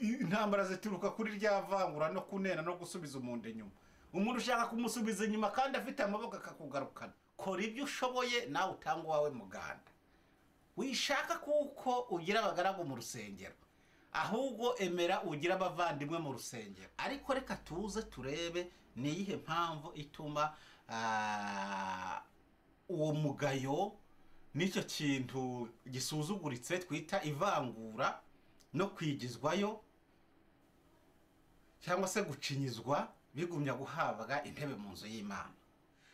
Intambara zituruka kuri rya vangura no kunena no gusubiza umuntu inyuma. Umuntu ushaka kumusubiza inyuma kandi afite amaboko akakugarukana. Kora ibyo ushoboye nawe utanga uwawe muganda. Wishaka kuko ugira abagaragu mu rusengero, ahubwo emera ugira abavandimwe mu rusengero. Ariko reka tuze turebe ni iyihe mpamvu ituma uwo mugayo n'icyo kintu gisuzuguritse twita ivangura no kwigizwayo cyangwa se gucinyizwa bigumya guhabwa intebe mu nzu y'Imana.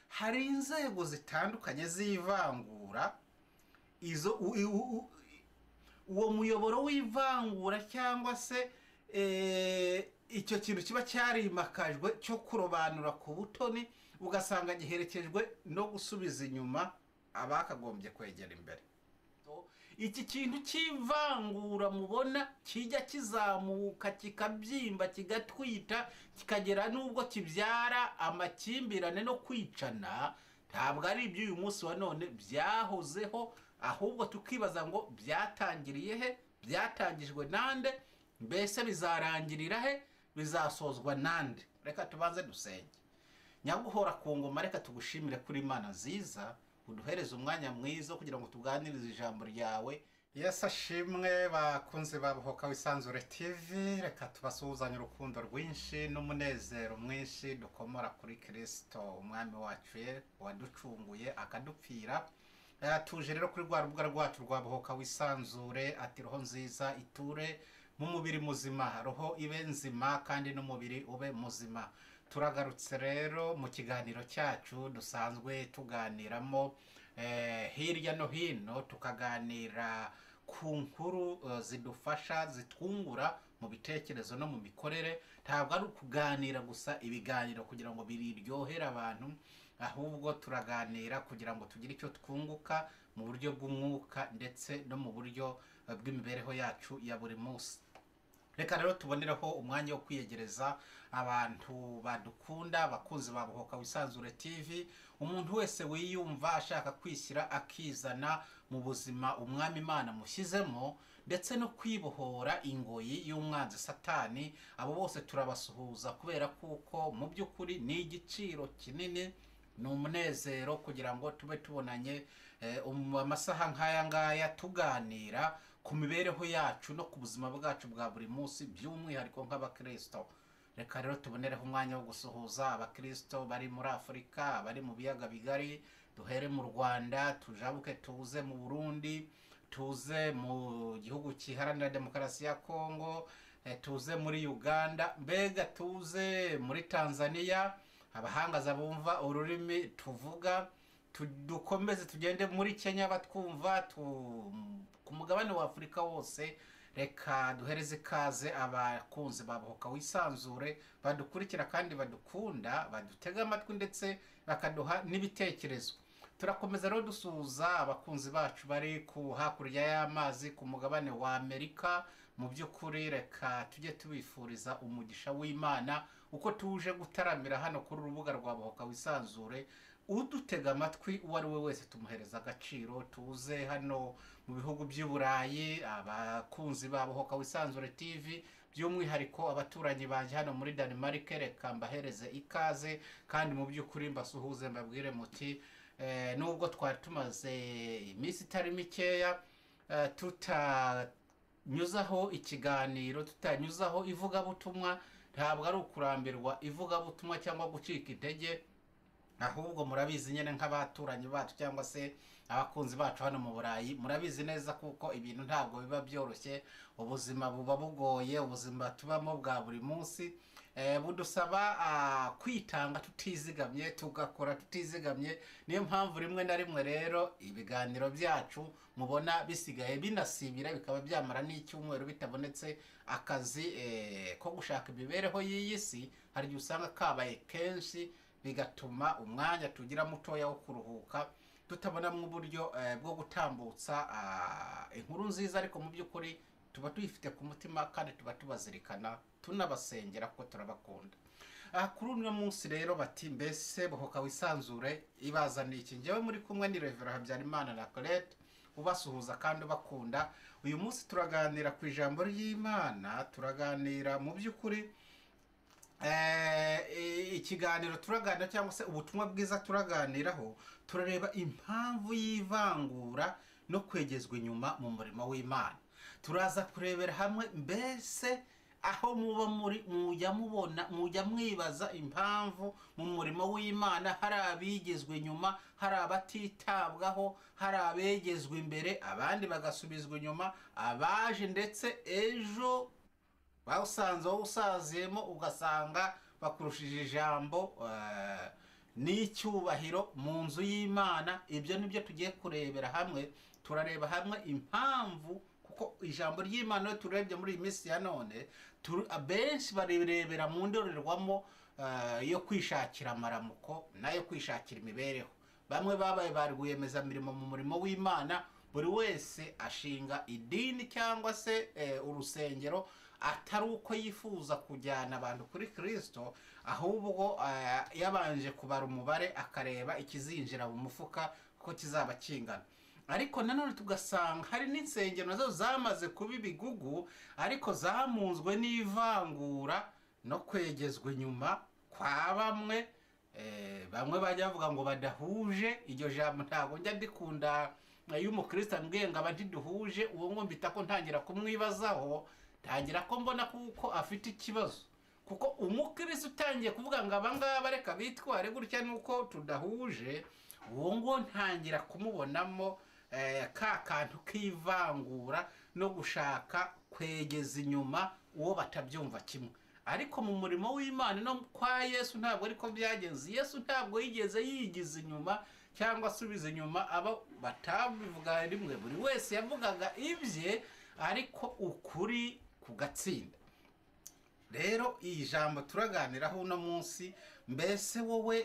Hari inzego zitandukanye z'ivangura, izo uwo muyoboro w'ivangura cyangwa se icyo kintu kiba cyarimakajwe cyo kurobanura ku butoni, ugasanga giherekejwe no gusubiza inyuma abakagombye kwegera imbere. Iki kintu cy'ivangura mubona kijya kizamuka kikabyimba kigatwita kikagera n'ubwo kibyara amakimbirane no kwicana, ntabwo ari iby'uyu munsi wa none, byahozeho. Ahubwo tukibaza ngo byatangiriye he, byatangijwe nande, mbese bizarangirira he, bizasozwa nande? Reka tubanze dusenge. Nyaguhora ku ngoma, reka tugushimire kuri Imana nziza uduhereze umwanya mwiza kugira ngo tuganirize ijambo ryawe. Yesu ashimwe. Bakunze babohoka Wisanzure TV, reka tubasuhuzanye urukundo rwinshi n'umunezero mwinshi dukomora kuri Kristo umwami wacu waducunguye akadupfira. Tuje rero kuri rwa rubuga rwacu rwa Bohoka Wisanzure, ati roho nziza iture mu mubiri muzima, roho ibe nzima kandi n'umubiri ube muzima. Turagarutse rero mu kiganiro cyacu dusanzwe tuganiramo hirya no hino, tukaganira ku nkuru zidufasha, zitwungura mu bitekerezo no mu mikorere. Ntabwo ari ukuganira gusa ibiganiro kugira ngo biryohere abantu, ahubwo turaganira kugira ngo tugire icyo twunguka mu buryo bw'umwuka ndetse no mu buryo bw'imibereho yacu ya buri munsi. Reka rero tuboneraho umwanya wo kwiyegereza abantu badukunda, abakunzi ba Bohoka Wisanzure TV, umuntu wese wiyumva ashaka kwishyira akizana mu buzima umwami Imana mushyizemo, ndetse no kwibohora ingoyi y'umwanzi Satani. Abo bose turabasuhuza kubera kuko mu by'ukuri ni igiciro kinini, ni umunezero kugira ngo tube tubonanye amasaha nk'aya ngaya tuganira ku mibereho yacu no ku buzima bwacu bwa buri munsi, by'umwihariko nk'abakristo. Reka rero tubonereho umwanya wo gusuhuza abakristo bari muri Afurika, bari mu biyaga bigari, duhere mu Rwanda, tujabuke tuze mu Burundi, tuze mu gihugu kiharanira demokarasi ya Kongo, tuze muri Uganda, mbega tuze muri Tanzania, abahangaza bumva ururimi tuvuga, dukomeze tugende muri Kenya batwumva, ku mugabane wa Afurika wose. Reka duhereze ikaze abakunzi ba Bohoka Wisanzure badukurikira kandi badukunda, badutega amatwi ndetse bakaduha n'ibitekerezo. Turakomeza rero dusuhuza abakunzi bacu bari ku hakurya y'amazi ku mugabane wa Amerika. Mu by'ukuri reka tujye tubifuriza umugisha w'Imana uko tuje gutaramira hano kuri urubuga rwa Bohoka Wisanzure. Udutega amatwi uwo ari we wese tumuhereza agaciro. Tuze hano mu bihugu by'i Burayi, abakunzi ba Bohoka Wisanzure TV, by'umwihariko abaturanyi banjye hano muri Denmark, reka mbahereze ikaze kandi mu by'ukuri mbasuhuze mbabwire muti nubwo twari tumaze iminsi itari mikeya tutanyuzaho ikiganiro, tutanyuzaho ivugabutumwa, ntabwo ari ukurambirwa ivugabutumwa cyangwa gucika intege, ahubwo murabizi nyine nk'abaturanyi bacu cyangwa se abakunzi bacu hano mu Burayi, murabizi neza kuko ibintu ntabwo biba byoroshye, ubuzima buba bugoye, ubuzima tubamo bwa buri munsi budusaba kwitanga tutizigamye, tugakora tutizigamye. Niyo mpamvu rimwe na rimwe rero ibiganiro byacu mubona bisigaye binasibira, bikaba byamara n'icyumweru bitabonetse. Akazi ko gushaka imibereho y'iyi si hari igihe usanga kabaye kenshi, bigatuma umwanya tugira mutoya wo kuruhuka, tutabonamo uburyo bwo gutambutsa inkuru nziza, ariko mu by'ukuri tuba tuyifite ku mutima kandi tuba tubazirikana, tunabasengera kuko turabakunda. Kuri uno munsi rero bati mbese Bohoka Wisanzure ibazaniye iki? Njyewe muri kumwe ni Reverend Habyarimana na Colette, Ubasuhuza kandi ubakunda. Uyu munsi turaganira ku ijambo ry'Imana, turaganira mu by'ukuri ikiganiro turaganira cyangwa se ubutumwa bwiza turaganiraho, turareba impamvu y'ivangura no kwegezwa inyuma mu murimo w'Imana. Turaza kurebera hamwe mbese aho muba muri mujya mubona, mujya mwibaza impamvu mu murimo w'Imana hari abigezwe inyuma, hari abatitabwaho, hari abegezwe imbere, abandi bagasubizwa inyuma, abaje ndetse ejo bawusanze wowe usaziyemo ugasanga bakurushije ijambo n'icyubahiro mu nzu y'Imana. Ibyo nibyo tugiye kurebera hamwe. Turareba hamwe impamvu, kuko ijambo ry'Imana iyo turebye muri iyi minsi ya none, abenshi barirebera mu ndorerwamo yo kwishakira amaramuko nayo kwishakira imibereho. Bamwe babaye ba rwiyemezamirimo mu murimo w'Imana, buri wese ashinga idini cyangwa se urusengero atari uko yifuza kujyana abantu kuri Kristo, ahubwo yabanje kubara umubare akareba ikizinjira mu mufuka ko kizaba kingana. Ariko nanone tugasanga hari n'insengero nazo zamaze kuba ibigugu, ariko zamunzwe n'ivangura no kwegezwa inyuma kwa bamwe. Bamwe bajya bavuga ngo badahuje. Iryo jambo ntabwo njya ndikunda. Iyo umukristo ambwiye ngo aba ntiduhuje, uwo ngo mbita ko ntangira kumwibazaho, ntangira ko mbona kuko afite ikibazo. Kuko umukristo utangiye kuvuga ngo aba ngaba reka bitware gutya nuko tudahuje, uwo ngo ntangira kumubonamo ka kantu k'ivangura no gushaka kwegeza inyuma uwo batabyumva kimwe. Ariko mu murimo w'Imana no kwa Yesu ntabwo ariko byagenze. Yesu ntabwo yigeze yigiza inyuma cyangwa asubiza inyuma abo batabivuga rimwe. Buri wese yavugaga ibye, ariko ukuri kugatsinda. Rero iyi jambo turaganiraho uno munsi, mbese wowe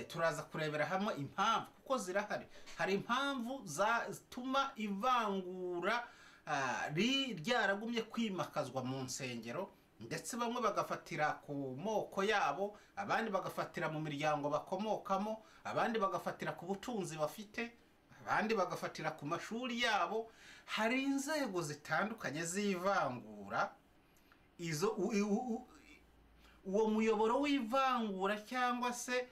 turaza kurebera hamwe impamvu, kuko zirahari. Hari impamvu zatuma ivangura ryaragumye kwimakazwa mu nsengero, ndetse bamwe bagafatira ku moko yabo, abandi bagafatira mu miryango bakomokamo, abandi bagafatira ku butunzi bafite, abandi bagafatira ku mashuri yabo. Hari inzego zitandukanye z'ivangura. Izo uwo muyoboro w'ivangura cyangwa se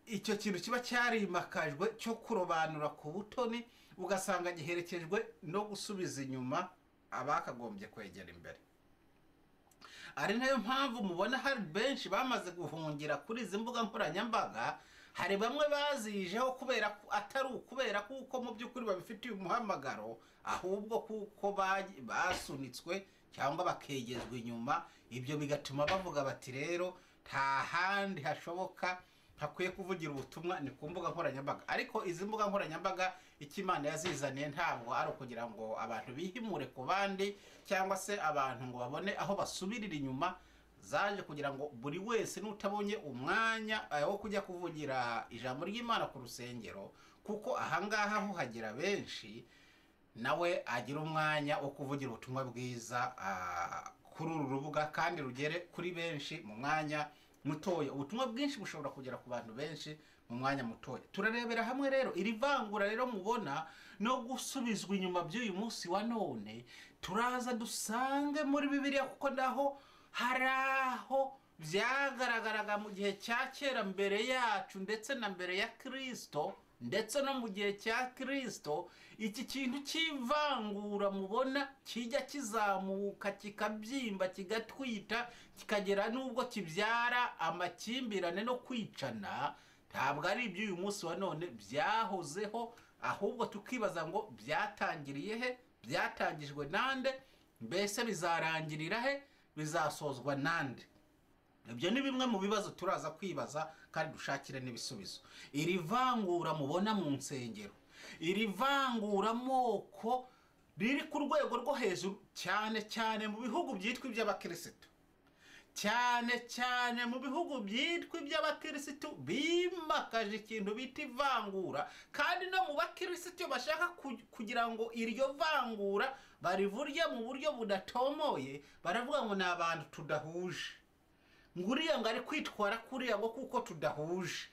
icyo kintu kiba cyarimakajwe cyo kurobanura ku butoni, ugasanga giherekejwe no gusubiza inyuma abakagombye kwegera imbere. Ari nayo mpamvu mubona hari benshi bamaze guhungira kuri izi mbuga nkoranyambaga. Hari bamwe bazijeho kubera atari ukubera kuko mu by'ukuri babifitiye umuhamagaro, ahubwo kuko basunitswe cyangwa bakegezwa inyuma. Ibyo bigatuma bavuga bati rero nta handi hashoboka hakwiye kuvugira ubutumwa ni ku mbuga nkoranyambaga. Ariko izi mbuga nkoranyambaga icyo Imana yazizaniye ntabwo ari ukugira ngo abantu bihimure ku bandi cyangwa se abantu ngo babone aho basubirira inyuma. Zaje kugira ngo buri wese n'utabonye umwanya wo kujya kuvugira ijambo ry'Imana ku rusengero, kuko ahangaha ho hagera benshi, nawe agira umwanya wo kuvugira ubutumwa bwiza kuri uru rubuga kandi rugere kuri benshi mu mwanya mutoya. Ubutumwa bwinshi bushobora kugera ku bantu benshi mu mwanya mutoya. Turarebera hamwe rero iri vangura rero mubona no gusubizwa inyuma by'uyu munsi wa none. Turaza dusange muri Bibiliya, kuko naho hari aho byagaragaraga mu gihe cya kera mbere yacu ndetse na mbere ya Kristo, ndetse no mu gihe cya Kristo, iki kintu cy'ivangura mubona kijya kizamuka kikabyimba kigatwita kikagera n'ubwo kibyara amakimbirane no kwicana. Ntabwo ari iby'uyu munsi wa none byahozeho, ahubwo tukibaza ngo byatangiriye he, byatangijwe nande, mbese bizarangirira he, bizasozwa nande? Ibyo ni bimwe mu bibazo turaza kwibaza kandi dushakire n'ibisubizo. Iri vangura mubona mu nsengero, iri vangura moko riri ku rwego rwo hejuru cyane cyane mu bihugu byitwa iby'abakirisitu, cyane cyane mu bihugu byitwa iby'abakirisitu bimakaje ikintu bita ivangura. Kandi no mu bakirisitu bashaka kugira ngo iryo vangura barivurye mu buryo budatomoye, baravuga ngo ni abantu tudahuje, ngo uriya ngo ari kwitwara kuriya ngo kuko tudahuje.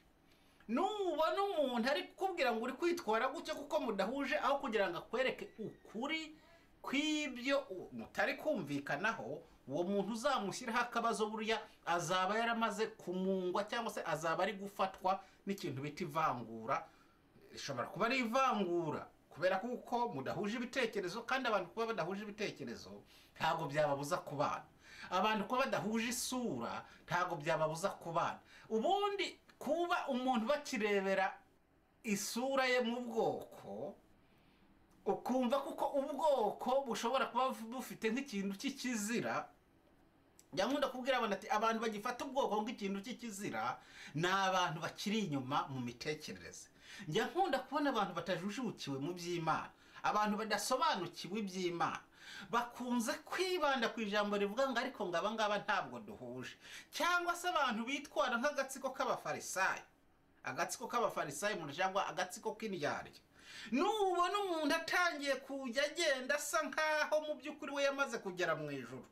Nubona umuntu ari kukubwira ngo uri kwitwara gutya kuko mudahuje, aho kugira ngo akwereke ukuri kw'ibyo mutari kumvikanaho, uwo muntu uzamushyiraho akabazo burya azaba yaramaze kumungwa, cyangwa se azaba ari gufatwa n'ikintu bita ivangura. Rishobora kuba ari ivangura kubera kuko mudahuje ibitekerezo, kandi abantu kuba badahuje ibitekerezo ntabwo byababuza kubana. Abantu kuba badahuje isura ntabwo byababuza kubana. Ubundi kuba umuntu bakirebera isura ye mu bwoko, ukumva kuko ubwoko bushobora kuba bufite nk'ikintu cy'ikizira. Nkunda kubwira abantu ati abantu bagifata ubwoko nk'ikintu cy'ikizira ni abantu bakiri inyuma mu mitekerereze. Njya nkunda kubona abantu batajujukiwe mu by'Imana, abantu badasobanukiwe iby'Imana, bakunze kwibanda ku ijambo rivuga ngo ariko ngo aba ngaba ntabwo duhuje, cyangwa se abantu bitwara nk'agatsiko k'abafarisayo, agatsiko k'abafarisayo mu cyangwa agatsiko k'indyarya. Nubona umuntu atangiye kujya agenda asa nkaho mu by'ukuri we yamaze kugera mu ijuru,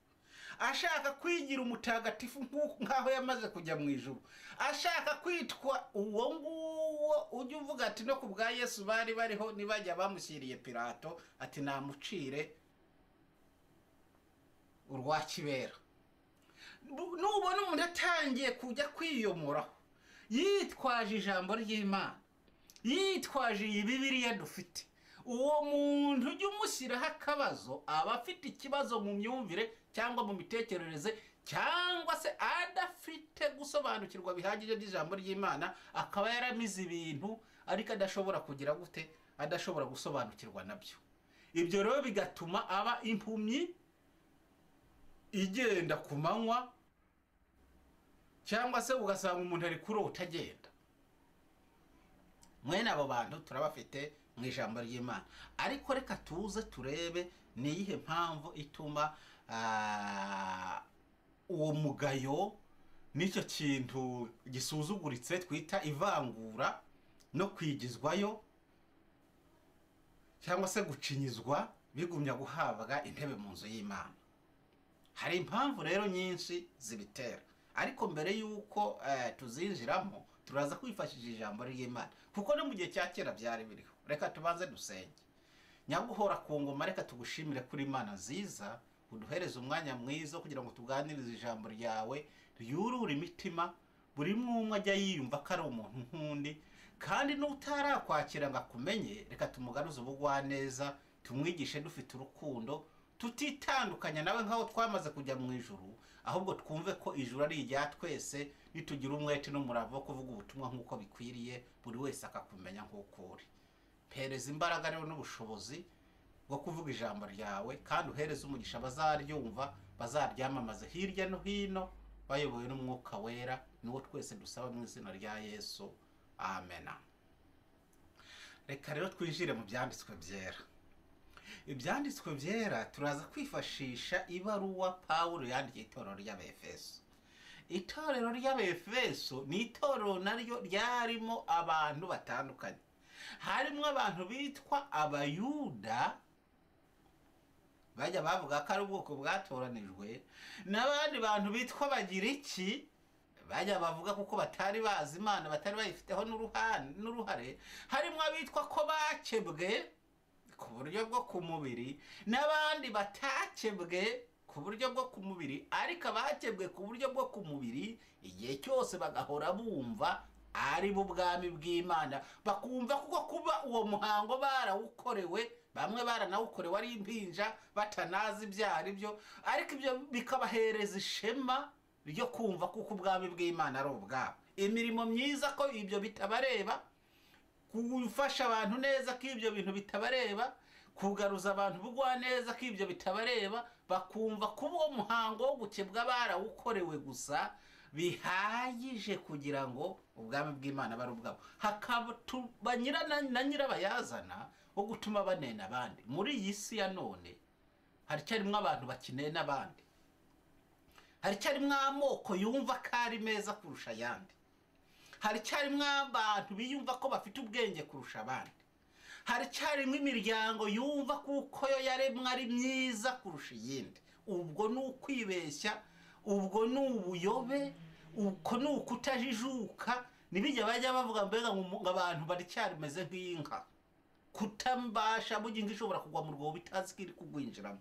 ashaka kwigira umutagatifu nkaho yamaze kujya mu ijuru, ashaka kwitwa uwo nguwo, ujya uvuga ati no ku bwa Yesu bari bariho nibajya bamushyiriye Pilato ati namucire urwa kibera. Nubona umuntu atangiye kujya kwiyomoraho yitwaje ijambo ry'Imana, yitwaje iyi Bibiliya dufite, uwo muntu ujya umushyiraho akabazo aba afite ikibazo mu myumvire cyangwa mu mitekerereze, cyangwa se adafite gusobanukirwa bihagije by'ijambo ry'Imana, akaba yaramize ibintu ariko adashobora kugira gute, adashobora gusobanukirwa nabyo. Ibyo rero bigatuma aba impumyi igenda ku manywa, cyangwa se ugasanga umuntu ari kurota agenda. Mwene abo bantu turabafite mu ijambo ry'Imana. Ariko reka tuze turebe ni iyihe mpamvu ituma uwo mugayo n'icyo kintu gisuzuguritse twita ivangura no kwigizwayo cyangwa se gucinyizwa bigumya guhabwa intebe mu nzu y'Imana. Hari impamvu rero nyinshi zibitera, ariko mbere yuko tuzinjiramo turaza kwifashisha ijambo ry'Imana, kuko no mu gihe cya kera byari biriho. Reka tubanze dusenge. Nyaguhora ku ngoma, reka tugushimire kuri Imana nziza uduhereze umwanya mwiza kugira ngo tuganirize ijambo ryawe ryurura imitima, buri mwumwe ajya yiyumva ko ari umuntu nk'undi, kandi n'utarakwakira ngo akumenye, reka tumugaruze ubugwaneza, tumwigishe dufite urukundo, tutitandukanya nawe nkaho twamaze kujya mu ijuru, ahubwo twumve ko ijuru ari irya twese, nitugira umwete n'umurava wo kuvuga ubutumwa nk'uko bikwiriye, buri wese akakumenya nk'uko uri. Mpereza imbaraga rero n'ubushobozi bwo kuvuga ijambo ryawe, kandi uhereze umugisha bazaryumva, bazaryamamaze hirya no hino, bayobowe n'Umwuka Wera, niwo twese dusaba mu izina rya Yesu, amena. Reka rero twinjire mu byanditswe byera. Ibyanditswe byera turaza kwifashisha ibaruwa Pawulo yandikiye itorero ry'Abefeso. Itorero ry'Abefeso ni itorero naryo ryarimo abantu batandukanye. Harimo abantu bitwa Abayuda, bajya bavuga ko ari ubwoko bwatoranijwe, n'abandi bantu bitwa Abagiriki, bajya bavuga kuko batari bazi Imana, batari bayifiteho n'uruhare. Harimo abitwa ko bakebwe ku buryo bwo ku mubiri, n'abandi batakebwe ku buryo bwo ku mubiri, ariko abakebwe ku buryo bwo ku mubiri igihe cyose bagahora bumva ari bo bwami bw'Imana, bakumva kuko kuba uwo muhango barawukorewe, bamwe baranawukorewe ari impinja batanazi ibyo ari byo, ariko ibyo bikabahereza ishema ryo kumva kuko ubwami bw'Imana ari ubwabo. Imirimo myiza ko ibyo bitabareba, gufasha abantu neza ko ibyo bintu bitabareba, kugaruza abantu bugwa neza ko ibyo bitabareba, bakumva kuba uwo muhango wo gukebwa barawukorewe gusa bihagije kugira ngo ubwami bw'Imana bari ubwabo. Hakaba na nyirabayazana wo gutuma banena abandi. Muri iyi si ya none haricyarimwo abantu bakinena abandi, haricyarimwo amoko yumva ko ari meza kurusha ayandi, haricyarimwo abantu biyumva ko bafite ubwenge kurusha abandi, haricyarimwo imiryango yumva kuko yo yaremwe ari myiza kurusha iyindi. Ubwo ni ukwibeshya, ubwo ni ubuyobe, uko ni ukutajijuka, Nibijya bajya bavuga mbega ngo abantu baracyarimeze nk'inka, kutambasha burya inka ishobora kugwa mu rwobo itazi ko iri kugwinjiramo.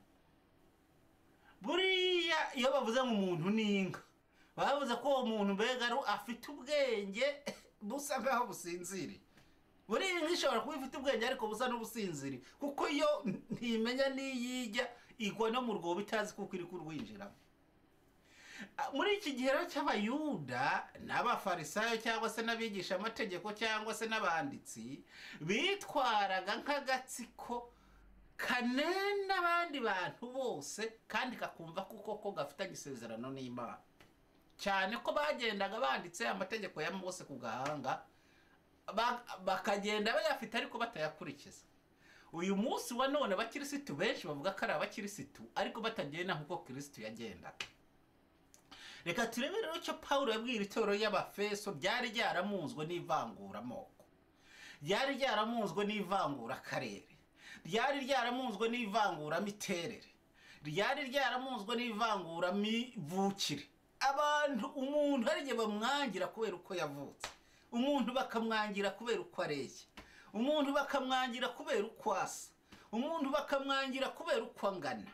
Buriya iyo bavuze ngo umuntu ni inka, bavuze ko uwo muntu mbega afite ubwenge busa nkaho businziriye. Buriya inka ishobora kuba ifite ubwenge ariko busa n'ubusinziriye, kuko iyo ntimenya n'iyijya igwa no mu rwobo itazi kuko iri kurwinjiramo. Muri iki gihe rero cy'Abayuda n'Abafarisayo cyangwa se n'abigisha amategeko cyangwa se n'abanditsi, bitwaraga nk'agatsiko kanena abandi bantu bose kandi kakumva kuko ko gafitanye isezerano n'Imana, cyane ko bagendaga banditse amategeko ya Mose ku gahanga, bakagenda bayafite ariko batayakurikiza. Uyu munsi wa none abakirisitu benshi bavuga ko ari abakirisitu ariko batagenda nk'uko Kristo yagendaga. Reka turebe rero icyo Pawulo yabwiye itorero ry'Abafeso ryari ryaramunzwe n'ivanguramoko, ryari ryaramunzwe n'ivangurakarere, ryari ryaramunzwe n'ivanguramiterere, ryari ryaramunzwe n'ivanguramivukire. Abantu umuntu hari igihe bamwangira kubera uko yavutse, umuntu bakamwangira kubera uko areshya, umuntu bakamwangira kubera uko asa, umuntu bakamwangira kubera uko angana.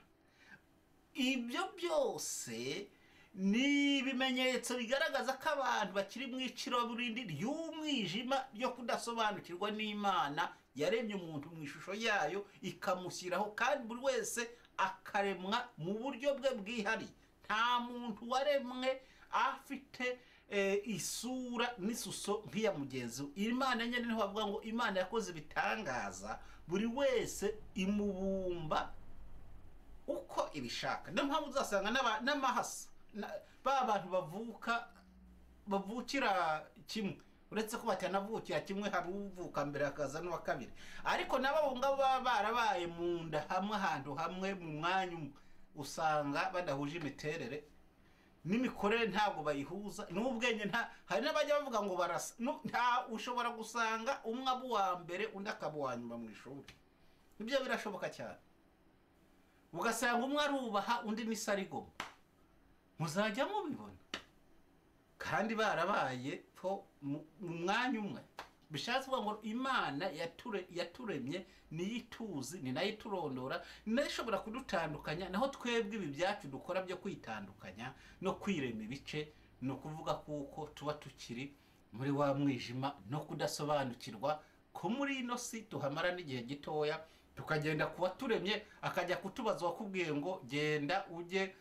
Ibyo byose ni ibimenyetso bigaragaza ko abantu bakiri mu icuraburindi ry'umwijima ryo kudasobanukirwa n'Imana yaremye umuntu mu ishusho yayo ikamushyiraho, kandi buri wese akaremwa mu buryo bwe bwihariye. Nta muntu waremwe afite isura n'isuso nk'iya mugenzi we. Imana nyine niho bavuga ngo Imana yakoze ibitangaza, buri wese imubumba uko ibishaka. Niyo mpamvu uzasanga n'amahasa ba bantu bavukira kimwe, uretse ko batanavukira kimwe, hari uvuka mbere hakaza n'uwa kabiri, ariko nabo abo ngabo baba barabaye mu nda hamwe, ahantu hamwe, mu mwanya umwe, usanga badahuje imiterere n'imikorere, ntabwo bayihuza n'ubwenge. Nta hari n'abajya bavuga ngo barasa, nta ushobora gusanga umwe aba uwa mbere undi akaba uwa nyuma mu ishuri. Ibyo birashoboka cyane, ugasanga umwe arubaha undi ni sarigoma. Muzajya mubibona kandi barabaye po mu mwanya umwe. Bishatse kuvuga ngo Imana yaturemye niyo ituzi, ni nayo iturondora, ni nayo ishobora kudutandukanya. Naho twebwe ibi byacu dukora byo kwitandukanya no kwirema ibice, ni ukuvuga kuko tuba tukiri muri wa mwijima no kudasobanukirwa ko muri ino si tuhamara n'igihe gitoya, tukagenda kuba turemye akajya kutubaza wakubwiye ngo genda ujye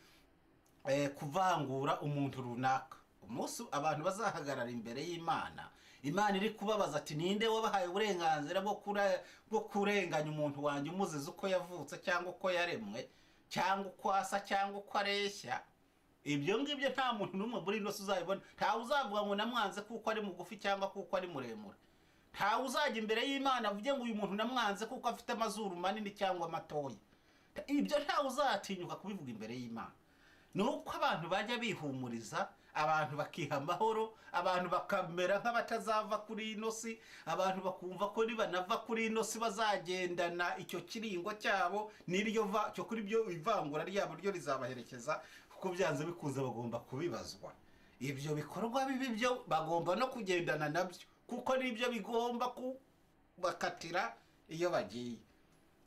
kuvangura umuntu runaka. Umunsi abantu bazahagarara imbere y'Imana, Imana iri kubabaza ati ninde wabahaye uburenganzira bwo kurenganya umuntu wanjye umuziza uko yavutse cyangwa uko yaremwe cyangwa uko asa cyangwa uko areshya? Ibyo ngibyo nta muntu n'umwe muri ino si uzabibona. Ntawe uzavuga ngo namwanze kuko ari mugufi cyangwa kuko ari muremure. Ntawe uzajya imbere y'Imana avuge ngo uyu muntu namwanze kuko afite amazuru manini cyangwa matoya. Ibyo ntawe uzatinyuka kubivuga imbere y'Imana. Ni uko abantu bajya bihumuriza, abantu bakiha amahoro, abantu bakamera nk'abatazava kuri ino si, abantu bakumva ko nibanava kuri ino si bazagendana icyo kiringo cyabo n'iryo cyo kuri byo ivangura ryabo ryo rizabaherekeza, kuko byanze bikunze bagomba kubibazwa. Ibyo bikorwa bibi byo bagomba no kugendana nabyo, kuko nibyo bigomba kubakatira iyo bagiye.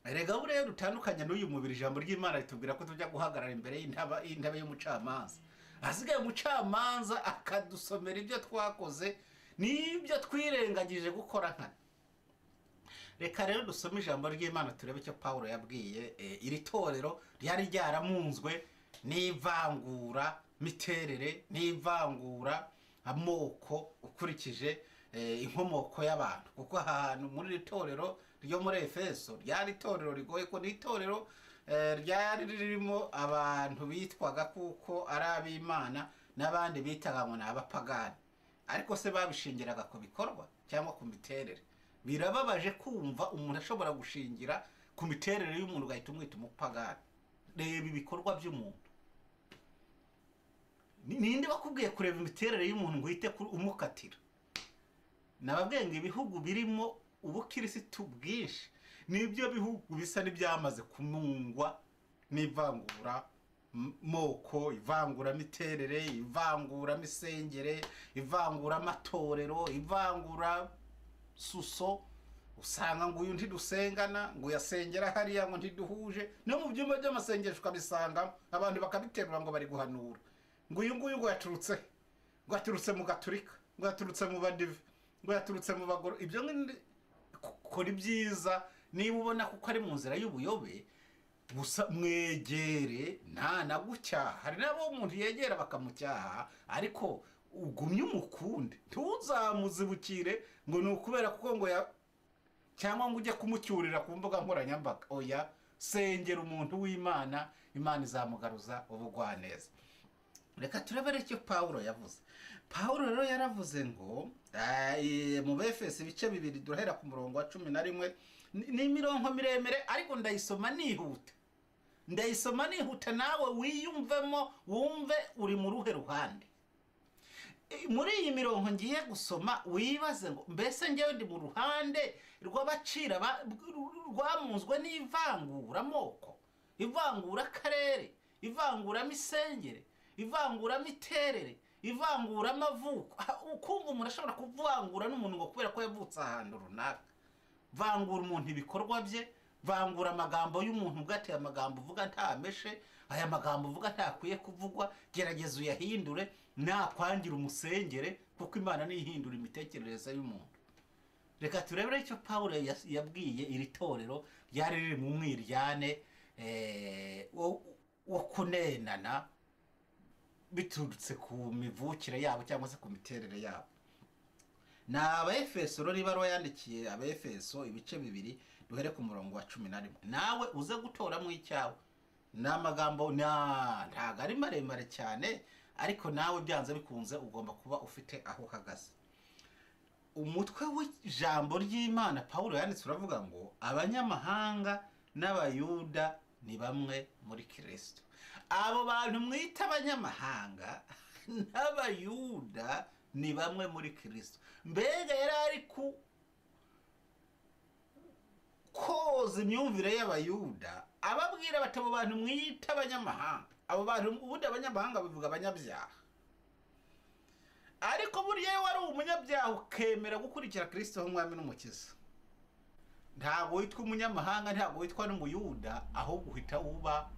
Erega buriya rutandukanye n'uyu mubiri, ijambo ry'Imana ritubwira ko tujya guhagarara imbere y'intebe y'umucamanza. Asigaye umucamanza akadusomera ibyo twakoze n'ibyo twirengagije gukora nkana. Reka rero dusome ijambo ry'Imana turebe icyo Pawulo yabwiye iri torero ryari ryaramunzwe n'ivangura miterere n'ivangura amoko ukurikije inkomoko y'abantu. Kuko ahantu muri iri torero ryo muri Efeso ryari itorero rigoye, ko ni itorero ryari ririmo abantu bitwaga kuko ari ab'Imana n'abandi bitaga ngo ni abapagani, ariko se babishingiraga ku bikorwa cyangwa ku miterere. Birababaje kumva umuntu ashobora gushingira ku miterere y'umuntu ugahita umwita umupagani. Reba ibikorwa by'umuntu. Ninde bakubwiye kureba imiterere y'umuntu ngo uhite umukatira? Nababwiye ngo ibihugu birimo ubukirisitu bwinshi nibyo bihugu bisa n'ibyamaze kumungwa n'ivangura moko, ivanguramiterere, ivanguramisengere, ivanguramatorero, ivangura suso. Usanga ngo uyu ntidusengana, ngo uyasengera hariya, ngo ntiduhuje. No mu byumba by'amasengesho ukabisanga abantu bakabiterura ngo bari guhanura, ngo uyu nguyu ngo yaturutse, ngo yaturutse mu gaturika, ngo yaturutse mu badive, ngo yaturutse mu bagoro. Ibyo kora ibyiza niba ubona kuko ari mu nzira y'ubuyobe, gusa mwegere nta nagucyaha. Hari n'abo umuntu yegera bakamucyaha, ariko ugumye umukunde, ntuzamuzibukire ngo ni ukubera kuko ngo ya cyangwa ngo ujye kumucyurira ku mbuga nkoranyambaga. Oya, sengera umuntu w'Imana, Imana izamugaruza ubugwaneza. Reka turebe icyo Pawulo yavuze. Pawulo rero yaravuze ngo mu Befeso ibice 2 duhera ku murongo wa 11, ni imirongo miremire ariko ndayisoma nihuta, ndayisoma nihuta nawe wiyumvemo, wumve uri mu ruhe ruhande. Muri iyi mirongo ngiye gusoma wibaze ngo mbese njyewe ndi mu ruhande rw'abacira rwamunzwe n'ivanguramoko, ivangurakarere, ivanguramisengere, ivanguramiterere, ivanguramavuko. Ukumva umuntu ashobora kuvangura n'umuntu ngo kubera ko yavutse ahantu runaka. Vangura umuntu ibikorwa bye, vangura amagambo y'umuntu ubwo ati amagambo uvuga ntameshe, aya magambo uvuga ntakwiye kuvugwa, gerageza uyahindure, nakwangira umusengere, kuko Imana nihindura imitekerereze y'umuntu. Reka turebere icyo Pawulo yabwiye iri torero ryari riri mu mwiryane wo kunenana biturutse ku mivukire yabo cyangwa se ku miterere yabo. Ni Abaefeso rero, ibaruwa yandikiye Abaefeso ibice 2 duhere ku murongo wa 11. Nawe uze gutoramo icyawe. Ni amagambo ntago ari maremare cyane, ariko nawe byanze bikunze ugomba kuba ufite aho uhagaze. Umutwe w'ijambo ry'Imana Pawulo yanditse uravuga ngo abanyamahanga n'abayuda ni bamwe muri Kristo. Abo bantu mwita abanyamahanga n'abayuda ni bamwe muri Kristo. Mbega yari ari ku koza imyumvire y'abayuda, ababwira bati abo bantu mwita abanyamahanga, abo bantu ubundi abanyamahanga bivuga abanyabyaha, ariko buriya wari umunyabyaha ukemera gukurikira Kristo nk'umwami n'umukiza, ntabwo witwa umunyamahanga, ntabwo witwa n'umuyuda, ahubwo uhita uba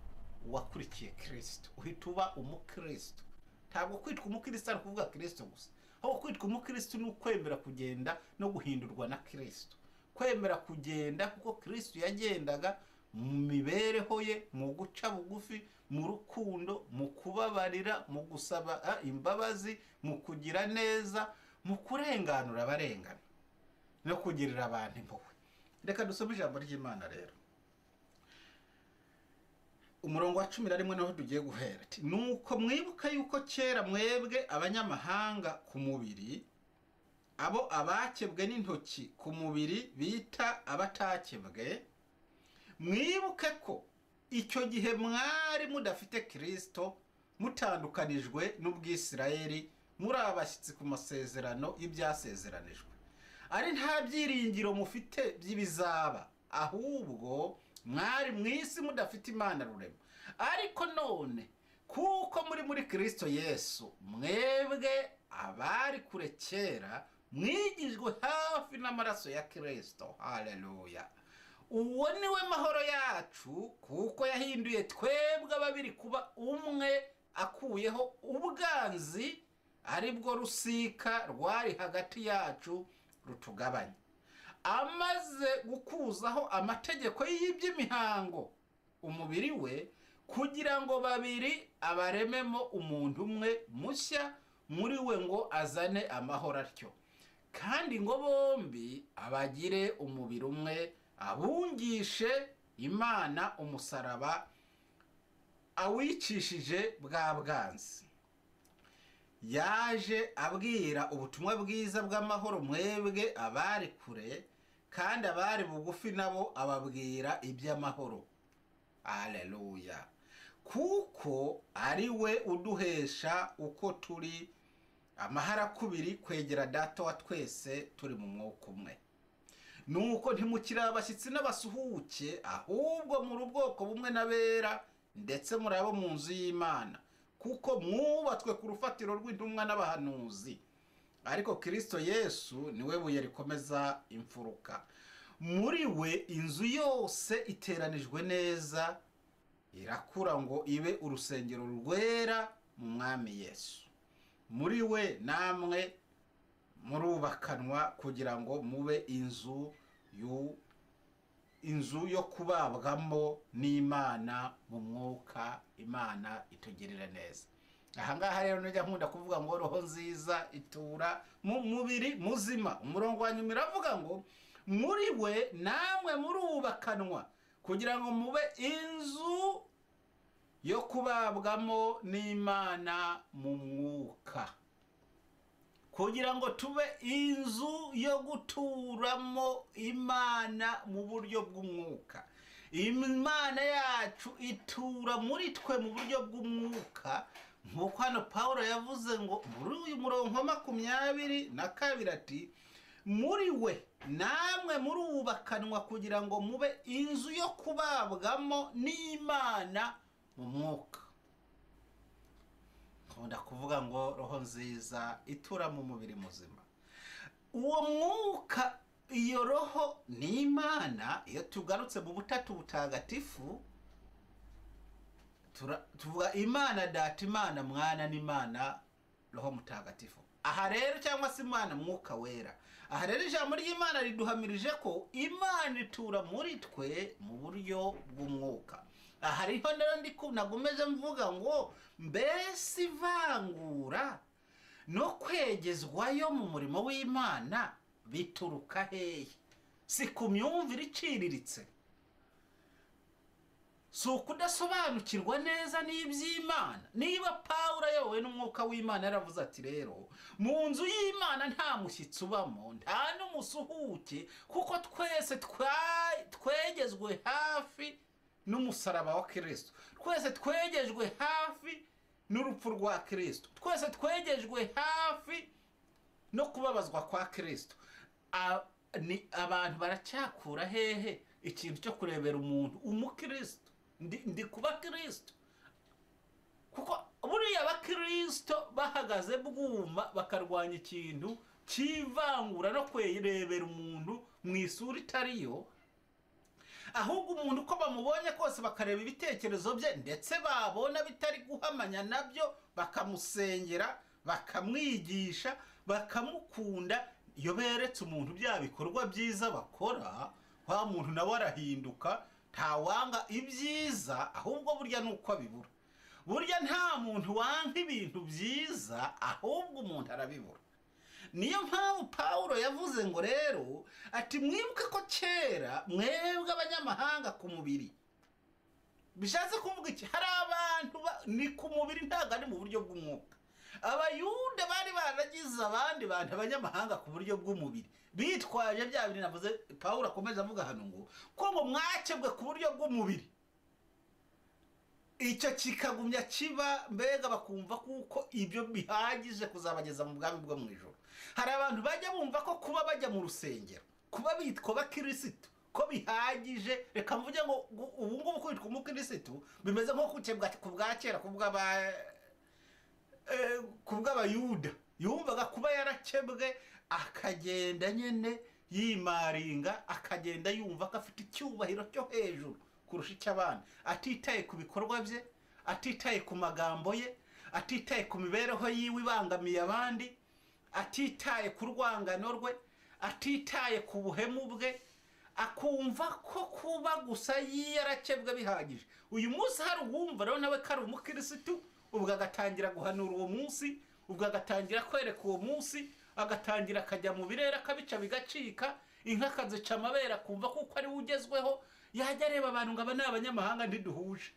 uwakurikiye Kristo, uhita uba umukristo. Ntabwo kwitwa umukristo ari kuvuga Kristo gusa, ahubwo kwitwa umukristo ni ukwemera kugenda no guhindurwa na Kristo, kwemera kugenda kuko Kristo yagendaga mu mibereho ye, mu guca bugufi, mu rukundo, mu kubabarira, mu gusaba imbabazi, mu kugira neza, mu kurenganura abarengana no kugirira abantu impuhwe. Reka dusome ijambo ry'Imana rero. Umurongo wa 11 naho tugiye guhera. Nuko mwibuka yuko kera mwebwe abanyamahanga ku mubiri, abo abakebwe n'intoki ku mubiri bita abatakebwe, mwibuke ko icyo gihe mwari mudafite Kristo, mutandukanijwe n'ubwisirayeli, muri abashyitsi ku masezerano y'ibyasezeranijwe, ari nta byiringiro mufite by'ibizaba, ahubwo mwari mwisi mudafite Imana rurema. Ariko none kuko muri Kristo Yesu, mwebwe abari kure kera mwigijwe hafi n'amaraso ya Kristo. Haleluya. Uwo niwe mahoro yacu, kuko yahinduye twebwe babiri kuba umwe, akuyeho ubwanzi aribwo rusika rwari hagati yacu rutugabanya, amaze gukuzaho amategeko y'iby'imihango umubiri we, kugira ngo babiri abarememo umuntu umwe mushya muri we, ngo azane amahoro atyo, kandi ngo bombi abagire umubiri umwe, abungishe Imana umusaraba awicishije bwa bwanzi. Yaje abwira ubutumwa bwiza bw'amahoro mwebwe abari kure, kandi abari bugufi nabo ababwira iby'amahoro. Haleluya. Kuko ari we uduhesha uko turi amaharakubiri kwegera Data wa twese turi mu mwuka umwe. Nuko ntimukiri abashyitsi n'abasuhuke, ahubwo muri ubwoko bumwe n'abera Ndetse muri abo mu nzu y'Imana, kuko mwubatswe ku rufatiro rw'intumwa n'abahanuzi, ariko Kristo Yesu niwe buye rikomeza imfuruka. Muri we inzu yose iteranijwe neza irakura ngo ibe urusengero rwera mu Mwami Yesu. Muri we namwe murubakanwa kugira ngo mube inzu yo kubabwamo n'Imana mu mwuka. Imana itugirire neza. Ahangaha rero nijya nkunda kuvuga ngo roho nziza itura mu mubiri muzima. Umurongo wa nyuma iravuga ngo muri we namwe murubakanwa kugira ngo mube inzu yo kubabwamo n'Imana mu mwuka. Kugira ngo tube inzu yo guturamo Imana mu buryo bw'umwuka. Imana yacu itura muri twe mu buryo bw'umwuka, nk'uko hano Pawulo yavuze ngo muri uyu murongo 22 ati muri we namwe murubakanwa kugira ngo mube inzu yo kubabwamo n'Imana mu mwuka. Nkunda kuvuga ngo roho nziza itura mu mubiri muzima. Uwo mwuka, iyo roho ni Imana. Iyo tugarutse mu butatu butagatifu tuvuga Imana Data, Imana Mwana n'Imana Roho Mutagatifu. Aha rero cyangwa se Imana Mwuka Wera. Aha rero ijambo ry'Imana riduhamirije ko Imana itura muri twe mu buryo bw'umwuka. Aha rero nagumeje mvuga ngo mbese ivangura no kwegezwayo mu murimo w'Imana bituruka hehe? Si ku myumvire iciriritse, si ukudasobanukirwa neza n'iby'Imana. Niba Pawulo ayobowe n'umwuka w'Imana yaravuze ati rero mu nzu y'Imana nta mushyitsi ubamo, nta n'umusuhuke, kuko twese twegezwe hafi n'umusaraba wa Kristo, twese twegejwe hafi n'urupfu rwa Kristo, twese twegejwe hafi no kubabazwa kwa Kristo. Ni abantu baracyakura hehe ikintu cyo kurebera umuntu umukristo? Ndi kuba Kristo, kuko buriya abakristo bahagaze bwuma bakarwanya ikintu cy'ivangura no kwerebera umuntu mu isura itariyo, ahubwo umuntu uko bamubonye kose bakareba ibitekerezo bye, ndetse babona bitari guhamanya nabyo bakamusengera, bakamwigisha, bakamukunda. Iyo beretse umuntu bya bikorwa byiza bakora, wa muntu nawe arahinduka. Ntawanga ibyiza, ahubwo burya nuko abibura. Burya nta muntu wanga ibintu byiza, ahubwo umuntu arabibura. Niyo mpamvu Pawulo yavuze ngo rero ati mwibuke ko kera mwebwe abanyamahanga ku mubiri. Bishatse kuvuga iki? Hari abantu ni ku mubiri, ntabwo ari mu buryo bw'umwuka. Abayuda bari baragize abandi bantu abanyamahanga ku buryo bw'umubiri, bitwaje bya bintu navuze. Pawulo akomeza avuga hano ngo ko ngo mwakebwe ku buryo bw'umubiri, icyo kikagumya kiba, mbega bakumva kuko ibyo bihagije kuzabageza mu bwami bwo mu ijuru. Hari abantu bajya bumva ko kuba bajya mu rusengero, kuba bitwa abakirisitu, ko bihagije. Reka mvuge ngo ubu ngubu kwitwa umukirisitu bimeze nko gukebwa ku bwa kera, ku bw'abayuda. Yumvaga kuba yarakebwe akagenda nyine yimaringa, akagenda yumva ko afite icyubahiro cyo hejuru kurusha icy'abandi, atitaye ku bikorwa bye, atitaye ku magambo ye, atitaye ku mibereho yiwe ibangamiye abandi, atitaye ku rwangano rwe, atitaye ku buhemu bwe, akumva ko kuba gusa yarakebwe bihagije. Uyu munsi hari uwumva rero nawe ko ari umukirisitu, ubwo agatangira guhanura uwo munsi, ubwo agatangira kwereka uwo munsi, agatangira akajya mu birere akabica bigacika, inka akazica amabere, akumva kuko ari we ugezweho. Yajya areba abantu ngo aba ni abanyamahanga ntiduhuje,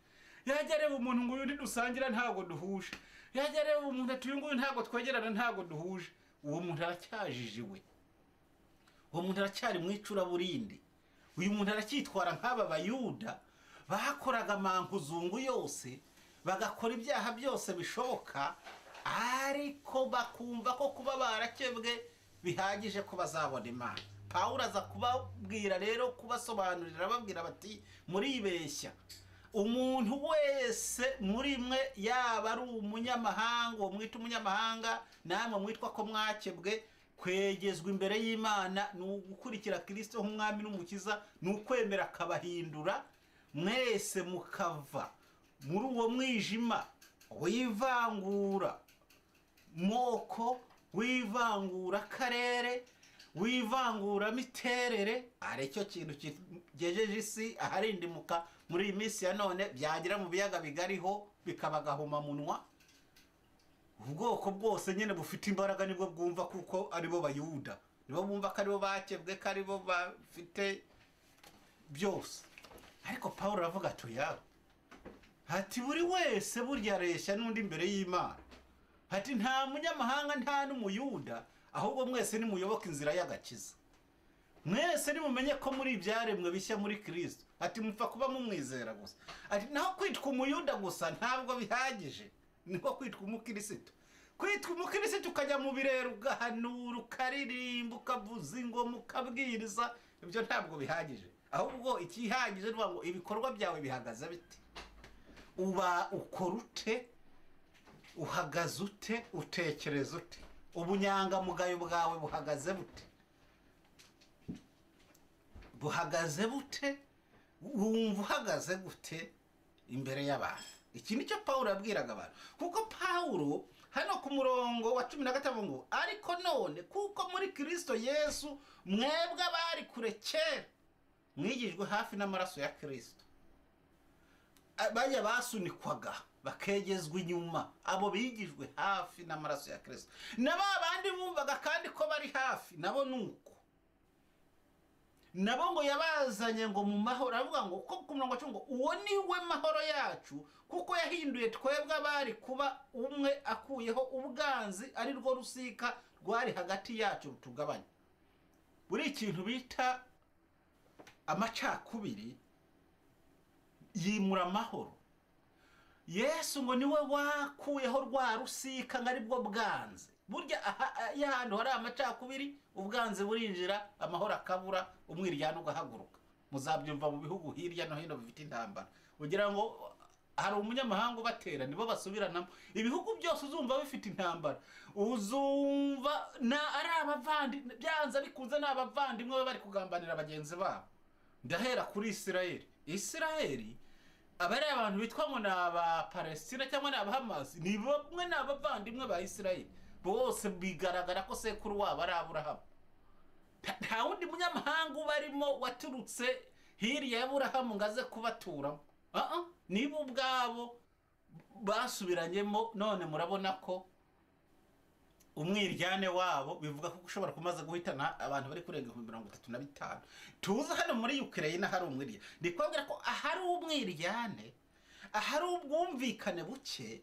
yajya areba umuntu ngo uyu ntidusangira ntabwo duhuje, yajya areba umuntu ati uyu nguyu ntabwo twegerana ntabwo duhuje. Uwo muntu aracyajijiwe, uwo muntu aracyari mu icuraburindi, uyu muntu aracyitwara nk'aba bayuda bakoraga amankuzungu yose, bagakora ibyaha byose bishoboka, ariko bakumva ko kuba barakebwe bihagije ko bazabona Imana. Pawulo aza kubabwira rero, kubasobanurira, ababwira bati muribeshya. Umuntu wese muri mwe, yaba ari umunyamahanga, uwo mwita umunyamahanga, namwe mwitwa ko mwakebwe, kwegezwa imbere y'Imana ni ugukurikira Kristo nk'umwami n'umukiza, ni ukwemera akabahindura mwese mukava muri uwo mwijima wivangura moko, wivangura karere, wivangura miterere. Aricyo kintu kigejeje isi aharindimuka muri iyi minsi ya none, byagira mu biyaga bigariho bikabagahuma munwa. Ubwoko bwose nyine bufite imbaraga nibwo bwumva kuko aribo bayuda, nibo bumva ko aribo bakebwe, ko aribo bafite byose. Ariko Pawulo aravuga ati oya, ati buri wese burya areshya n'undi imbere y'Imana, ati nta munyamahanga nta n'umuyuda, ahubwo mwese nimuyoboke inzira y'agakiza, mwese nimumenye ko muri ibyaremwe bishya muri Kristo, ati mupfa kuba mumwizera gusa. Ati naho kwitwa umuyuda gusa ntabwo bihagije, niko kwitwa umukristo. Kwitwa umukristo ukajya mu birero ugahanura, ukaririmba, ukavuza ingoma, ukabwiriza, ibyo ntabwo bihagije. Ahubwo ikihagije ni ngo ibikorwa byawe bihagaze bite, uba ukora ute, uhagaze ute, utekereza ute, ubunyangamugayo bwawe buhagaze bute, buhagaze bute, wumva uhagaze gute imbere y'abantu. Iki nicyo Pawulo yabwiraga abantu, kuko Pawulo hano ku murongo wa 15 ngo ariko none kuko muri Kristo Yesu mwebwe abari kure kera mwigijwe hafi n'amaraso ya Kristo. Bajya basunikwaga bakegezwa inyuma, abo bigijwe hafi n'amaraso ya Kristo. Na ba bandi bumvaga kandi ko bari hafi nabo nuko nabo ngo yabazanye ngo mu mahoro. Aravuga ngo ko ku murongo wa 10 ngo uwo ni we mahoro yacu, kuko yahinduye twebwe abari kuba umwe, akuyeho ubwanzi ari rwo rusika rwari hagati yacu rutugabanya. Buri ikintu bita amacakubiri yimura amahoro. Yesu ngo niwe wakuyeho rwa rusika ngo aribwo bwanze. Burya ahantu hari amacakubiri ubwanze burinjira, amahoro akabura, umwiryane ugahaguruka. Muzabyumva mu bihugu hirya no hino bifite intambara, ugira ngo hari umunyamahanga ubatera, nibo basubiranamo. Ibihugu byose uzumva bifite intambara, uzumva na ari abavandimwe, byanze bikunze n'abavandimwe bari kugambanira bagenzi babo. Ndahera kuri Isirayeli. Isirayeli abari abantu bitwa ngo ni aba Palestina cyangwa ni aba Hamas, ni bamwe n'abavandimwe ba Isirayeli bose, bigaragara ko sekuru wabo ari Aburahamu. Nta wundi munyamahanga ubarimo waturutse hirya y'Aburahamu ngo aze kubaturamo. Nibo ubwabo basubiranyemo. None murabona ko umwiryane wabo bivuga ko ushobora kumaze guhitana abantu bari kurenga 35,000. Tuza hano muri Ukraine hari umwiryane. Ndi kubabwira ko ahari umwiryane, ahari ubwumvikane buke,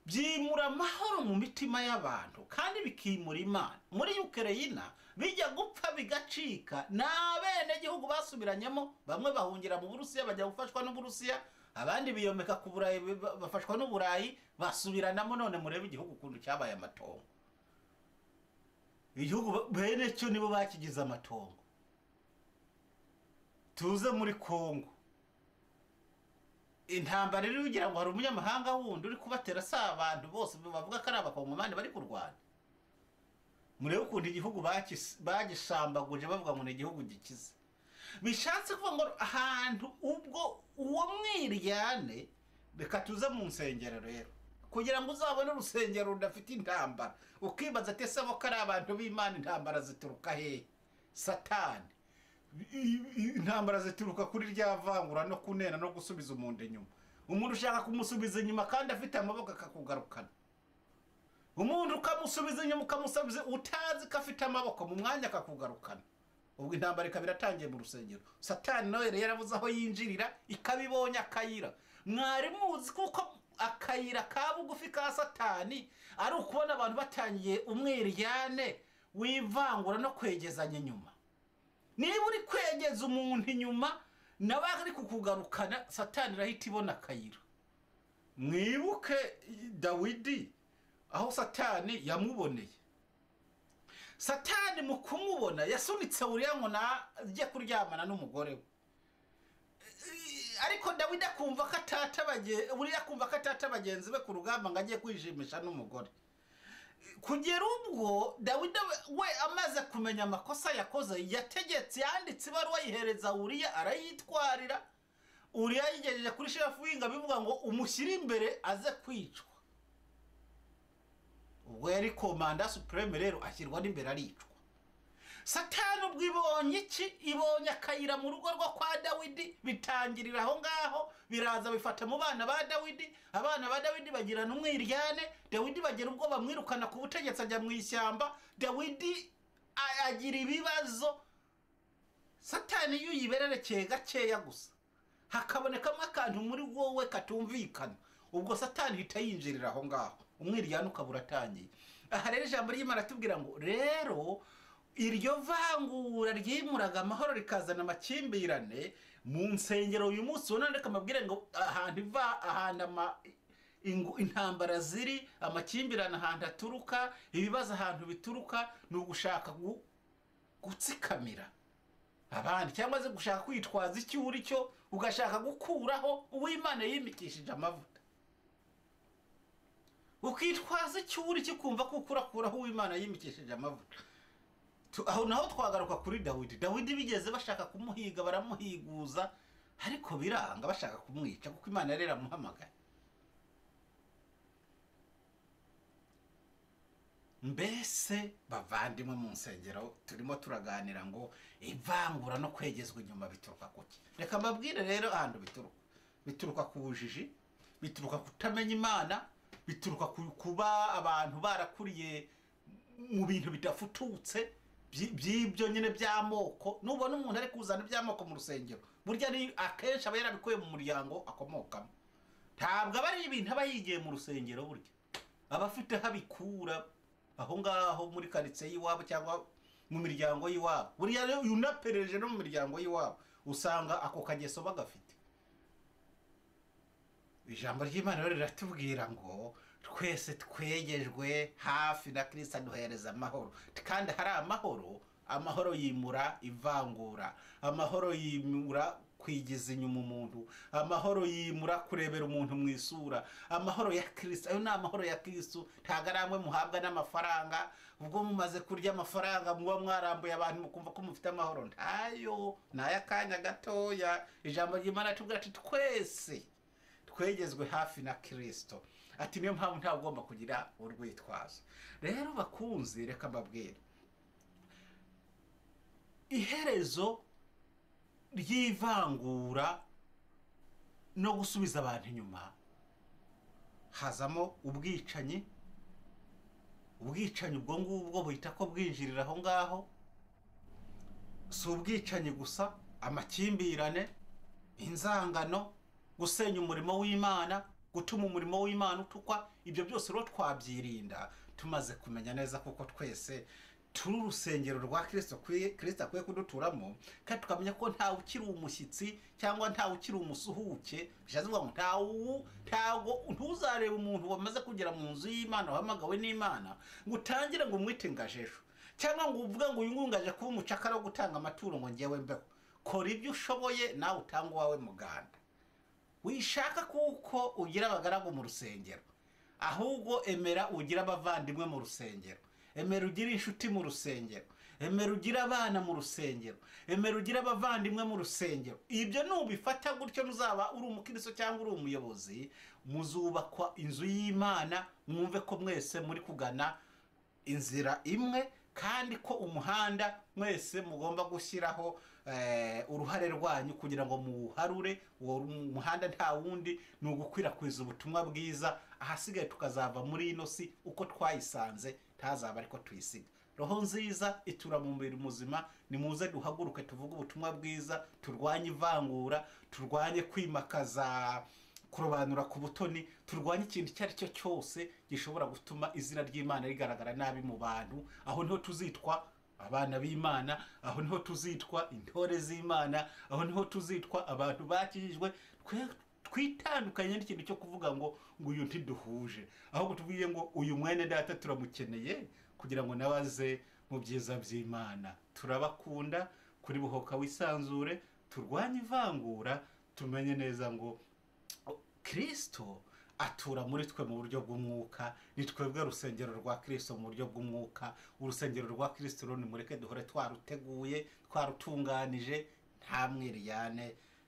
byimura amahoro mu mitima y'abantu kandi bikimura Imana. Muri Ukraine bijya gupfa bigacika, n'abenegihugu basubiranyemo, bamwe bahungira mu Burusiya bajya gufashwa n'Uburusiya, abandi biyomeka ku Burayi bafashwa n'Uburayi, basubiranamo. None murebe igihugu ukuntu cyabaye amatongo. Igihugu bene cyo nibo bakigize amatongo. Tuze muri Kongo, intambara iri ugira ngo hari umunyamahanga wundi uri kubatera, si abantu bose bavuga ko ari abakongomani bari kurwana. Murebe ukuntu igihugu bagishambaguje bavuga ngo ni igihugu gikize. Bishatse kuvuga ngo ahantu ubwo uwo mwiryane. Reka tuze mu nsengero rero, kugira ngo uzabone urusengero rudafite intambara, ukibaza ati ese bo ko ari abantu b'Imana, intambara zituruka hehe? Satani. Intambara zituruka kuri rya vangura no kunena no gusubiza umuntu inyuma. Umuntu ushaka kumusubiza inyuma kandi afite amaboko akakugarukana. Umuntu ukamusubiza inyuma, ukamusubiza utazi ko afite amaboko, mu mwanya akakugarukana. Ubwo intambara ikaba iratangiye mu rusengero. Satani nawe rero yarabuze aho yinjirira, ikabibonye akayira. Mwari muzi kuko akayira ka bugufi ka Satani ari ukubona abantu batangiye umwiryane wivangura no kwegezanya inyuma. Niba uri kwegeza umuntu inyuma nawe ari kukugarukana, Satani irahita ibona akayira. Mwibuke Dawidi aho Satani yamuboneye. Satani mu kumubona yasunitse Uriya ngo najye kuryamana n'umugore we. Ariko Dawidi akumva ko atata Uriya akumva ko atata bagenzi be ku rugamba ngo agiye kwishimisha n'umugore. Kugera ubwo Dawidi we amaze kumenya amakosa yakoze, yategetse, yanditse ibaruwa yihereza Uriya arayitwarira. Uriya yigejeje kuri shefu w'ingabo bivuga ngo umushyire imbere aze kwicwa. Ubwo yari commandant suprême rero ashyirwa n'imbere aricwa. Satani ubwo ibonye iki? Ibonye akayira mu rugo rwo kwa Dawidi, bitangirira aho ngaho, biraza bifata mu bana ba Dawidi. Abana ba Dawidi bagirana umwiryane, Dawidi bagira ubwo bamwirukana ku butegetsi ajya mu ishyamba. Dawidi agira ibibazo. Satani iyo uyibererekeye gakeya gusa hakabonekamo akantu muri wowe katumvikana, ubwo Satani ihita yinjirira aho ngaho, umwiryane ukaba uratangiye. Aha rero ijambo ry'Imana atubwira ngo rero iryo vangura ryimuraga amahoro rikazana amakimbirane mu nsengero uyu munsi ubona. Reka mbabwire ngo ahantu iva, ahantu intambara ziri, amakimbirane ahantu aturuka, ibibazo ahantu bituruka, ni ugushaka gutsikamira abandi cyangwa se gushaka kwitwaza icyo uri cyo, ugashaka gukuraho uw'Imana yimikishije amavuta, ukitwaza icyo uri cyo, ukumva ko ukurakuraho uw'Imana yimikishije amavuta. Aho naho twagaruka kuri Dawidi. Dawidi bigeze bashaka kumuhiga, baramuhiguza, ariko biranga, bashaka kumwica kuko Imana yari yaramuhamagaye. Mbese bavandimwe, mu nsengero turimo turaganira ngo ivangura no kwegezwa inyuma bituruka kuki? Reka mbabwire rero ahantu bituruka. Bituruka ku bujiji, bituruka kutamenya Imana, bituruka kuba abantu barakuriye mu bintu bidafututse by'ibyo nyine by'amoko. Nubona umuntu ari kuzana iby'amoko mu rusengero, burya ni akenshi aba yarabikuye mu muryango akomokamo. Ntabwo aba ari ibintu aba yigiye mu rusengero, burya aba afite aho abikura aho ngaho muri karitsiye y'iwabo cyangwa mu miryango y'iwabo. Buriya rero unapereje no mu miryango y'iwabo usanga ako kageso bagafite. Ijambo ry'Imana rero riratubwira ngo twese twegejwe hafi na Kristo aduhereza amahoro, kandi hari amahoro. Amahoro yimura ivangura, amahoro yimura kwigiza inyuma umuntu, amahoro yimura kurebera umuntu mu isura. Amahoro ya Kristo, ayo ni amahoro ya Kristo, ntabwo ari amwe muhabwa n'amafaranga. Ubwo mumaze kurya amafaranga muba mwarambuye abantu mukumva ko mufite amahoro, ntayo, ni ay'akanya gatoya. Ijambo ry'Imana tubwira ati twese twegezwe hafi na Kristo, ati niyo mpamvu ntawe ugomba kugira urwitwazo. Rero bakunzi, reka mbabwire iherezo ry'ivangura no gusubiza abantu inyuma, hazamo ubwicanyi. Ubwicanyi ubwo ngubwo buhita ko bwinjirira aho ngaho. Si ubwicanyi gusa, amakimbirane, inzangano, gusenya umurimo w'Imana, gutuma umurimo w'Imana utukwa. Ibyo byose rero twabyirinda tumaze kumenya neza kuko twese turi urusengero rwa Kristo, Kristo akwiye kuduturamo, kandi tukamenya ko ntawe ukiri umushyitsi cyangwa ntawe ukiri umusuhuke. Bishatse kuvuga ngo ntago ntuzareba umuntu wamaze kugera mu nzu y'Imana, wahamagawe n'Imana, ngo utangire ngo umwite ngajejo, cyangwa ngo uvuge ngo uyu nguyu ngaje kuba umucakara wo gutanga amaturo ngo ngewe mbeho. Kora ibyo ushoboye nawe utanga uwawe muganda. Wishaka kuko ugira abagaragu mu rusengero, ahubwo emera ugira abavandimwe mu rusengero, emera ugira inshuti mu rusengero, emera ugira abana mu rusengero, emera ugira abavandimwe mu rusengero. Ibyo nubifata gutyo nuzaba uri umukristo cyangwa uri umuyobozi, muzubakwa inzu y'Imana, mwumve ko mwese muri kugana inzira imwe, kandi ko umuhanda mwese mugomba gushyiraho uruhare rwanyu kugira ngo muharure uwo muhanda. Nta wundi, ni ugukwirakwiza ubutumwa bwiza. Ahasigaye tukazava muri ino si uko twayisanze, ntazaba ariko tuyisiga. Roho nziza itura mu mubiri muzima. Nimuze duhaguruke tuvuge ubutumwa bwiza, turwanye ivangura, turwanye kwimakaza kurobanura ku butoni, turwanye ikintu icyo ari cyo cyose gishobora gutuma izina ry'Imana rigaragara nabi mu bantu. Aho niho tuzitwa abana b'Imana, aho niho tuzitwa intore z'Imana, aho niho tuzitwa abantu bakijijwe. Twitandukanye n'ikintu cyo kuvuga ngo uyu ntiduhuje, ahubwo tuvuge ngo uyu mwene data turamukeneye kugira ngo nabaze mu byiza by'Imana. Turabakunda kuri Buhoka Wisanzure, turwanye ivangura. Tumenye neza ngo Kristo atura muri twe mu buryo bw'umwuka. Ni twebwe rusengero rwa Kristo mu buryo bw'umwuka. Urusengero rwa Kristo rero nimureke duhore twaruteguye, twarutunganije, nta mwiriyane,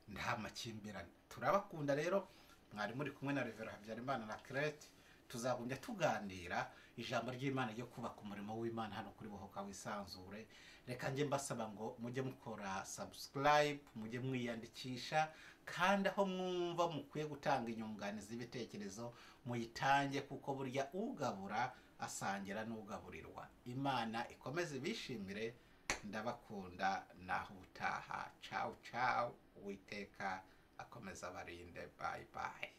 nta makimbirane. Turabakunda rero. Mwari muri kumwe na Revera Habyarimana na Kerete. Tuzagumya tuganira ijambo ry'Imana ryo kubaka umurimo w'Imana hano kuri Bohoka Wisanzure. Reka njye mbasaba ngo mujye mukora subscribe, mujye mwiyandikisha, kandi aho mwumva mukwiye gutanga inyunganizi z'ibitekerezo muyitange, kuko burya ugabura asangira n'ugaburirwa. Imana ikomeze ibishimire. Ndabakunda, naho ubutaha. Cawu cawu. Uwiteka akomeza abarinde. Bye bye.